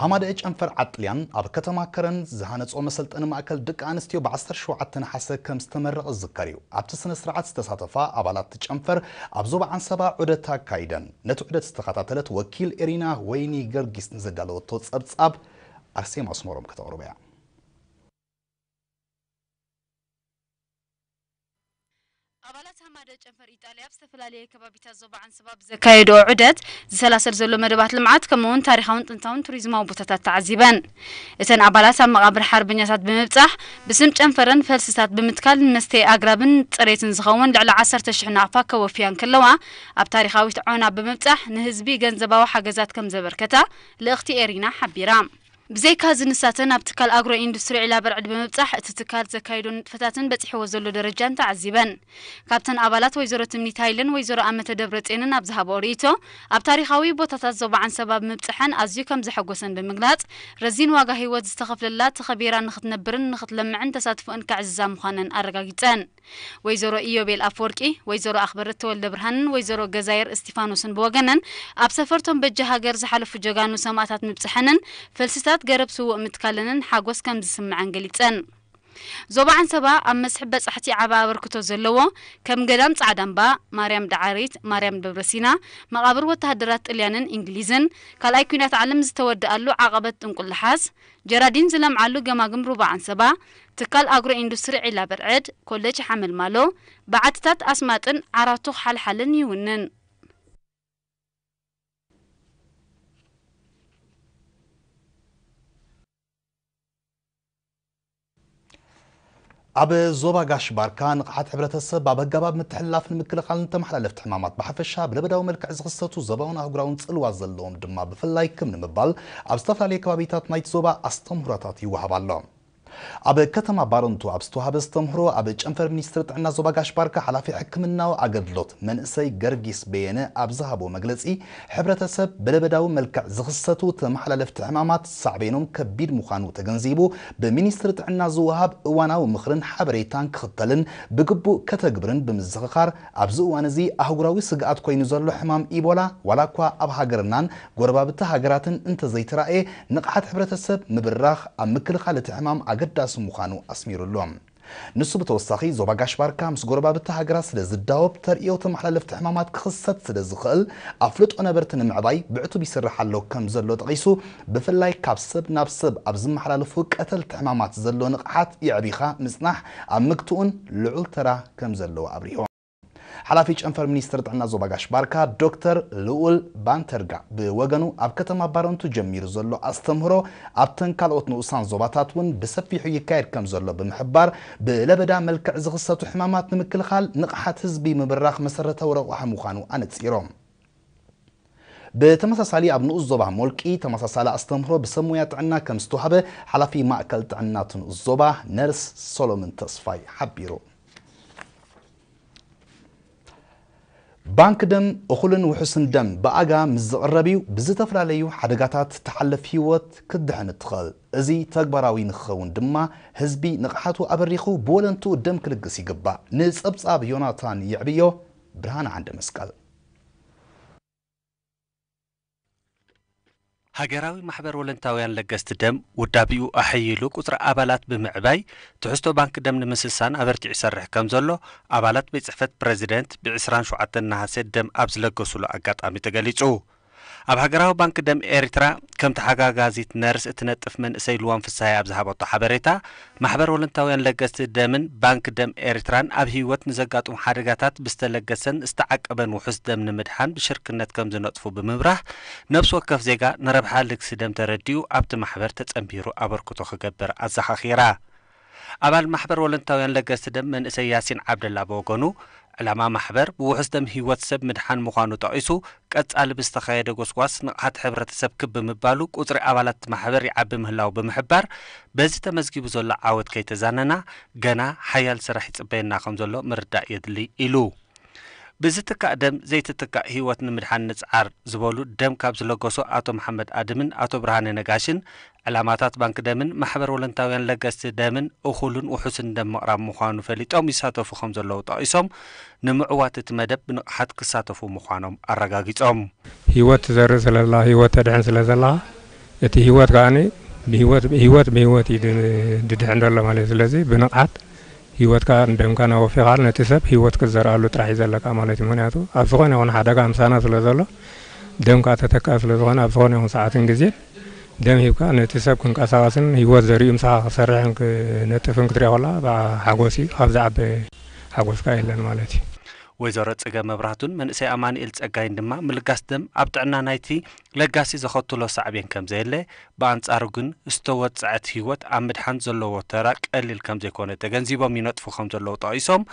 ኣማደአ ጨንፈር ዓጥልያን ኣብ ከተማ ከረን ዝሃነጾ መሰልጠኒ ማእከል ደቂ ኣንስትዮ ብ ዓሰርተ ሸውዓተ ነሓሰ ከም ዝተመረቐ ዝዝከር እዩ። ኣብቲ ስነ ስርዓት ዝተሳተፋ ኣባላት እቲ ጨንፈር ኣብ ዞባ ዓንሰባ ዑደት ኣካይደን። ነቲ ዑደት ዝተኸታተለት ወኪል ኤሪና ወይኒ ገርጊስ ንዘዳለወቶ ጸብጻብ ኣርሴማ ኣስመሮም ከተቕርቦ እያ። ኣባላት ሃማደ ጨንፈር ኢጣልያ ኣብ ዝተፈላለየ ከባቢታት ዞባ ዓንሰባ ብዘካየድኦ ዑደት ዝሰላሰል ዘሎ መደባት ልምዓት ከምኡውን ታሪኻውን ጥንታውን ቱሪዝማዊ ቦታታት ተዓዚበን። እተን ኣባላት ኣብ መቓብር ሓርበኛታት ብምብጻሕ ብስም ጨንፈረን ፈልስታት ብምትካል ንመስተይ ኣግራብን ጽሬትን ዝኸውን ልዕሊ ዓሰርተ ሽሕ ናቕፋ ከወፍያ እንከለዋ ኣብ ታሪኻዊት ዖና ብምብጻሕ ንህዝቢ ገንዘባዊ ሓገዛት ከም ዘበርከታ ልእኽቲ ኤሪና ሓቢራ። ብዘይካ እዚ ንሳተን ኣብ ትካል ኣግሮ ኢንዱስትሪ ዒላ በርዕድ ብምብጻሕ እቲ ትካል ዘካይዶ ንጥፈታትን በጺሕዎ ዘሎ ደረጃን ተዓዚበን። ካብተን ኣባላት ወይዘሮ ትምኒት ሃይለን ወይዘሮ ኣመተ ደብረጽዮንን ኣብ ዝሃብኦ ርእይቶ ኣብ ታሪኻዊ ቦታታት ዞባ ዓንሰባ ብምብጽሐን ኣዝዩ ከም ዘሐጎሰን ብምግላጽ ረዚን ዋጋ ህይወት ዝተኸፍለላ ተኸቢራ ንኽትነብርን ንኽትለምዕን ተሳትፎእን ከዕዝዛ ምዃነን ኣረጋጊጸን። ወይዘሮ ኢዮቤል ኣፈወርቂ፣ ወይዘሮ ኣኽበረት ተወልደ ብርሃንን ወይዘሮ ገዛየር እስቲፋኖስን ብወገነን ኣብ ሰፈርቶም በጃ ሃገር ዝሓለፉ ጀጋኑ ሰማእታት ምብጽሐንን ፈልስታት ገረብ ስውእ ምትካለንን ሓጎስ ከም ዝስምዐን ገሊጸን። ዞባ ዓንሰባ ኣብ መስሕብ በጻሕቲ ዓቢ ኣበርክቶ ዘለዎ ከም ገዳም ጻዕዳምባ፣ ማርያም ደዓሪት፣ ማርያም ደብረሲና፣ መቓብር ወተሃደራት ጥልያንን እንግሊዝን፣ ካልኣይ ኲናት ዓለም ዝተወድኣሉ ዓቐበት ጥንቁልሓስ፣ ጀራዲን ዝለምዓሉ ገማግም ሩባ ዓንሰባ፣ ትካል ኣግሮ ኢንዱስትሪ ዒላ በርዕድ፣ ኮሌጅ ሓመልማሎ፣ በዓትታት ኣስማጥን ዓራቱ ሓልሓልን ይውንን። ኣብ ዞባ ጋሽ ባርካ ንቕሓት ሕብረተሰብ ኣብ ኣገባብ ምትሕልላፍ ንምክልኻል ንተመሓላለፍቲ ሕማማት ብሓፈሻ ብለበዳዊ መልክዕ ዝኽሰቱ ዞባውን ኣህጉራውን ጽልዋ ዘለዎም ድማ ብፍላይ ክም ንምባል ኣብ ዝተፈላለየ ከባቢታት ናይቲ ዞባ ኣስተምህሮታት ይወሃብ ኣሎ። ኣብ ከተማ ባረንቱ ኣብ ዝተዋሃበ ኣስተምህሮ ኣብ ጨንፈር ሚኒስትሪ ጥዕና ዞባ ጋሽ ባርካ ሓላፊ ሕክምናዊ ኣገልግሎት መንእሰይ ገርጊስ በየነ ኣብ ዝሃቦ መግለጺ ሕብረተሰብ ብለበዳዊ መልክዕ ዝኽሰቱ ተመሓላለፍቲ ሕማማት ሳዕቤኖም ከቢድ ምዃኑ ተገንዚቡ ብሚኒስትሪ ጥዕና ዝወሃብ እዋናዊ ምኽርን ሓበሬታን ክኽተልን ብግቡእ ከተግብርን ብምዝኽኻር ኣብዚ እዋን እዚ ኣህጉራዊ ስግኣት ኮይኑ ዘሎ ሕማም ኢቦላ ዋላ እኳ ኣብ ሃገርናን ጎረባብቲ ሃገራትን እንተዘይተራእየ ንቕሓት ሕብረተሰብ ምብራኽ ኣብ ምክልኻል እቲ ሕማም ኣገዳሲ ምዃኑ ኣስሚሩሉ። ንሱ ብተወሳኺ ዞባ ጋሽ ባርካ ምስ ጎረባብቲ ሃገራት ስለ ዝዳወብ ተርእዮ ተመሓላለፍቲ ሕማማት ክኽሰት ስለ ዝኽእል ኣፍልጦ ነበርቲ ንምዕባይ ብዕቱብ ይስራሕ ኣሎ ከም ዘሎ ጠቒሱ ብፍላይ ካብ ሰብ ናብ ሰብ ኣብ ዝመሓላለፉ ቀተልቲ ሕማማት ዘሎ ንቕሓት የዕቢኻ ምጽናሕ ኣብ ምግትኡን ልዑል ተራ ከም ዘለዎ ኣብሪሁ። ሓላፊ ጨንፈር ሚኒስትሪ ጥዕና ዞባ ጋሽ ባርካ ዶክተር ልኡል ባንተርጋ ብወገኑ ኣብ ከተማ ባረንቱ ጀሚሩ ዘሎ ኣስተምህሮ ኣብተን ካልኦት ንኡሳን ዞባታት እውን ብሰፊሑ ይካየድ ከም ዘሎ ብምሕባር ብለበዳ መልክዕ ዝኽሰቱ ሕማማት ንምክልኻል ንቕሓት ህዝቢ ምብራኽ መሰረታዊ ረቋሒ ምዃኑ ኣነጺሮም። ብተመሳሳሊ ኣብ ንኡስ ዞባ ሞልቂ ተመሳሳሊ ኣስተምህሮ ብሰብ ሞያ ጥዕና ከም ዝተዋህበ ሓላፊ ማእከል ጥዕና እቲ ንኡስ ዞባ ነርስ ሶሎምን ተስፋይ ሓቢሩ። ባንክ ደም እኹልን ውሑስን ደም ብኣጋ ምስ ዝቕረብ እዩ ብዝተፈላለዩ ሓደጋታት ትሓልፍ ህይወት ክትድሕን እትኽእል። እዚ ተግባራዊ ንክኸውን ድማ ህዝቢ ንቕሓቱ ኣበሪኹ ብወለንትኡ ደም ክልግስ ይግባእ። ንጸብጻብ ዮናታን ይዕብዮ፣ ብርሃነ ዓንደ መስቀል። ሃገራዊ ማሕበር ወለንታውያን ለገስቲ ደም ውዳቢኡ ኣሐይሉ ቁጽሪ ኣባላት ብምዕባይ ትሕዝቶ ባንክ ደም ንምስሳን ኣበርቲዑ ይሰርሕ ከም ዘሎ ኣባላት ቤት ጽሕፈት ፕረዚደንት ብ ዕስራን ሸውዓተን ነሃሰ ደም ኣብ ዝለገሱሉ ኣጋጣሚ ተገሊጹ። ኣብ ሃገራዊ ባንክ ደም ኤርትራ ከም ተሓጋጋዚት ነርስ እትነጥፍ መንእሰይ ልዋም ፍስሃየ ኣብ ዝሃበቶ ሓበሬታ፣ ማሕበር ወለንታውያን ለገስቲ ደምን ባንክ ደም ኤርትራን ኣብ ህይወት ንዘጋጥሙ ሓደጋታት ብዝተለገሰን ዝተዓቀበን ውሑስ ደም ንምድሓን ብሽርክነት ከም ዝነጥፉ ብምብራህ፣ ነፍሲ ወከፍ ዜጋ ንረብሓ ልግሲ ደም ተረዲኡ ኣብቲ ማሕበር ተጸንቢሩ ኣበርክቶ ክገብር ኣዘኻኺራ። ኣባል ማሕበር ወለንታውያን ለገስቲ ደም መንእሰይ ያሲን ዓብደላ ብወገኑ፣ ዕላማ ማሕበር ብውሑስ ደም ህይወት ሰብ ምድሓን ምዃኑ ጠቒሱ፣ ቀጻሊ ብዝተኻየደ ጎስጓስ ንቕሓት ሕብረተሰብ ክብ ብምባሉ ቁጽሪ ኣባላት ማሕበር ይዓቢ ምህላው ብምሕባር፣ በዚ ተመዝጊቡ ዘሎ ዓወት ከይተዛነና ገና ሓያል ስራሕ ይጽበየና ከም ዘሎ ምርዳእ የድሊ ኢሉ። ብዝትካእ ደም ዘይትትካእ ህይወት ንምድሓን ንጽዓር ዝበሉ ደም ካብ ዝለገሱ ኣቶ መሓመድ ኣድምን ኣቶ ብርሃነ ነጋሽን ዕላማታት ባንክ ደምን ማሕበር ወለንታውያን ለገስቲ ደምን እኹልን ውሑስን ደም ምቕራብ ምዃኑ ፈሊጦም ይሳተፉ ከም ዘለዉ ጠቒሶም ንምዕዋት እቲ መደብ ብንቕሓት ክሳተፉ ምዃኖም ኣረጋጊጾም። ህይወት ትዘርእ ስለላ ህይወት ተድሕን ስለ ዘላ እቲ ህይወት ከዓኒ ብህይወት ህይወት ብህይወት እዩ ድድሕን ዘሎ ማለት እዩ። ስለዚ ብንቕሓት ህይወትካ ንደምካ ናወፊኻ ነቲ ሰብ ህይወት ክትዘርኣሉ ጥራሕ እዩ ዘለካ ማለት እዩ። ምክንያቱ ኣብ ዝኾነ ይኹን ሓደጋ ምሳና ስለ ዘሎ ደምካ ተተካ ስለ ዝኾነ ኣብ ዝኾነ ይኹን ሰዓትን ግዜን ደም ሂብካ ነቲ ሰብ ክንቀሳቐስን ህይወት ዘርእዩ ምሳኻ ክሰርሕን ክነጥፍን ክትሪኦ ከላ ሓጎስ እዩ። ካብዚ ዓበ ሓጎስካ የለን ማለት እዩ። ወይዘሮ ጽገ መብራህቱን መንእሰይ ኣማንኤል ጸጋይን ድማ ምልጋስ ደም ኣብ ጥዕና ናይቲ ለጋሲ ዘኸትሎ ሳዕቤን ከም ዘየለ፣ ብኣንጻሩ ግን ዝተወጸዐት ህይወት ኣብ ምድሓን ዘለዎ ተራ ቀሊል ከም ዘይኮነ ተገንዚቦም ይነጥፉ ከም ዘለዉ ጠቒሶም፣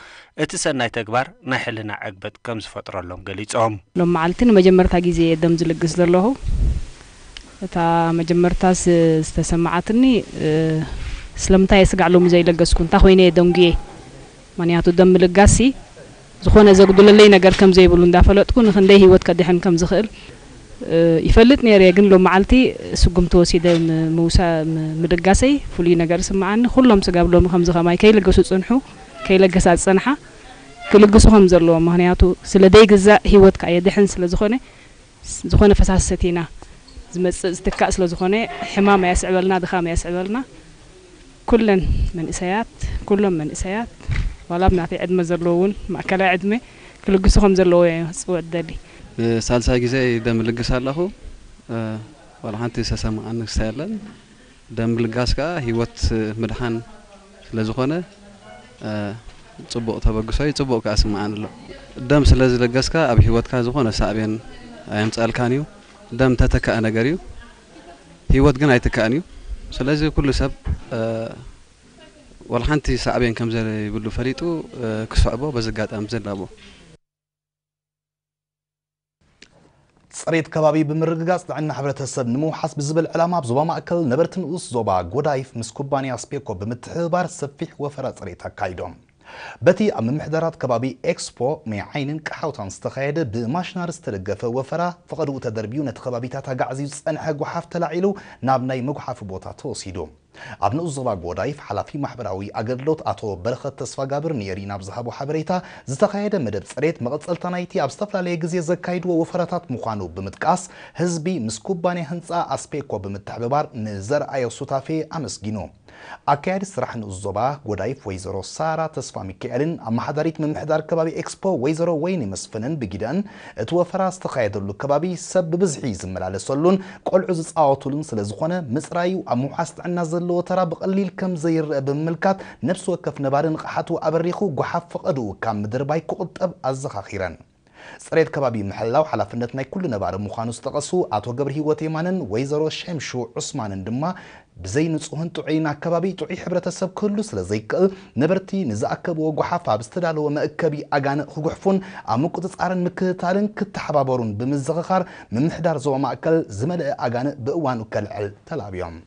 እቲ ሰናይ ተግባር ናይ ሕልና ዕግበት ከም ዝፈጥረሎም ገሊጾም። ሎም መዓልቲ ንመጀመርታ ግዜ እየ ደም ዝልግስ ዘለኹ። እታ መጀመርታ ዝተሰማዓትኒ ስለምንታይ እየ ስጋዕ ሎሚ ዘይለገስኩ እንታይ ኮይነ እየ ደንጉየ። ምክንያቱ ደም ምልጋስ ሲ ዝኾነ ዘጉድለለይ ነገር ከም ዘይብሉ እንዳፈለጥኩ ንክንደይ ህይወት ከድሕን ከም ዝኽእል ይፈልጥ ነይረ። ግን ሎም መዓልቲ ስጉምቲ ወሲደ ምውሳ ምልጋሰይ ፍሉይ ነገር ስምዓኒ። ኩሎም ስጋብ ሎሚ ከምዚ ከማይ ከይልገሱ ዝፅንሑ ከይለገሳ ዝፀንሓ ክልግሱ ከም ዘለዎም፣ ምክንያቱ ስለ ደይግዛእ ህይወትካ የድሕን ስለ ዝኾነ ዝኾነ ፈሳሲ ሰቲና ዝመፅእ ዝትካእ ስለ ዝኾነ ሕማም ኣየስዕበልና፣ ድኻም ኣየስዕበልና። ኩለን መንእሰያት ኩሎም መንእሰያት ዋላ ኣብ ናተይ ዕድመ ዘለዎ እውን ማእከላይ ዕድመ ክልግሱ ከም ዘለዎ እየ ክፅውዕ ዝደሊ። ንሳልሳይ ግዜ ደም እልግስ ኣለኹ። ዋላ ሓንቲ ዝተሰምዓኒ ክስታይ የለን። ደም ምልጋስ ከኣ ህይወት ምድሓን ስለ ዝኾነ ጽቡቕ ተበግሶ እዩ፣ ጽቡቕ ከኣ ስምዓኒ ኣሎ። ደም ስለ ዝለገስካ ኣብ ህይወትካ ዝኾነ ሳዕቤን ኣየምጽኣልካን እዩ። ደም ተተካኢ ነገር እዩ፣ ህይወት ግን ኣይትካእን እዩ። ስለዚ ኩሉ ሰብ ወላ ሓንቲ ሳዕቤን ከም ዘይብሉ ፈሊጡ ክስዕቦ በዚ ኣጋጣሚ ዘላቦ። ፅሬት ከባቢ ብምርግጋፅ ጥዕና ሕብረተሰብ ንምውሓስ ብዝብል ዕላማ ኣብ ዞባ ማእከል ነበርቲ ንኡስ ዞባ ጎዳይፍ ምስ ኩባንያ ስፔኮ ብምትሕብባር ሰፊሕ ወፈራ ፅሬት ኣካይዶም። በቲ ኣብ ምምሕዳራት ከባቢ ኤክስፖ ሜዓይንን ቀሓውታን ዝተኻየደ ብማሽነሪ ዝተደገፈ ወፈራ ፈቐድኡ ተደርብዩ ነቲ ከባቢታት ኣጋዕዝዩ ዝፀንሐ ጓሓፍ ተላዒሉ ናብ ናይ መጉሓፊ ቦታ ተወሲዱ። ኣብ ንኡስ ዞባ ጎዳይፍ ሓላፊ ማሕበራዊ ኣገልግሎት ኣቶ በረኸት ተስፋጋብር ንኤሪና ኣብ ዝሃቦ ሓበሬታ፣ ዝተኻየደ መደብ ጽሬት መቐጸልታ ናይቲ ኣብ ዝተፈላለየ ግዜ ዘካይድዎ ወፈራታት ምዃኑ ብምጥቃስ፣ ህዝቢ ምስ ኩባንያ ህንጻ ኣስፔኮ ብምትሕብባር ንዘርኣዮ ሱታፌ ኣመስጊኑ። ኣካያዲት ስራሕ ንኡስ ዞባ ጎዳይፍ ወይዘሮ ሳራ ተስፋሚካኤልን ኣመሓዳሪት ምምሕዳር ከባቢ ኤክስፖ ወይዘሮ ወይኒ መስፍንን ብጊደኣን፣ እቲ ወፈራ ዝተኻየደሉ ከባቢ ሰብ ብብዝሒ ዝመላለሰሉን ቆልዑ ዝጻወቱሉን ስለ ዝኾነ፣ ምጽራዩ ኣብ ምውሓስ ጥዕና ዘለዎ ተራ ብቐሊል ከም ዘይረኣ ብምምልካት፣ ነፍሲ ወከፍ ነባሪ ንቕሓቱ ኣበሪኹ ጓሓፍ ፈቐድኡ ካብ ምድርባይ ክቑጠብ ኣዘኻኺረን። ጽሬት ከባቢ ምሕላው ሓላፍነት ናይ ኩሉ ነባሪ ምዃኑ ዝጠቐሱ ኣቶ ገብረሂወት የማነን ወይዘሮ ሸምሹ ዑስማንን ድማ፣ ብዘይ ንጹህን ጥዑይን ኣከባቢ ጥዑይ ሕብረተሰብ ክህሉ ስለ ዘይክእል፣ ነበርቲ ንዝኣከብዎ ጓሓፍ ኣብ ዝተዳለወ መእከቢ ኣጋንእ ክጉሕፉን ኣብ ምቁጽጻርን ምክትታልን ክተሓባበሩን ብምዝኽኻር፣ ምምሕዳር ዞባ ማእከል ዝመልአ ኣጋንእ ብእዋኑ ከልዕል ተላብዮም።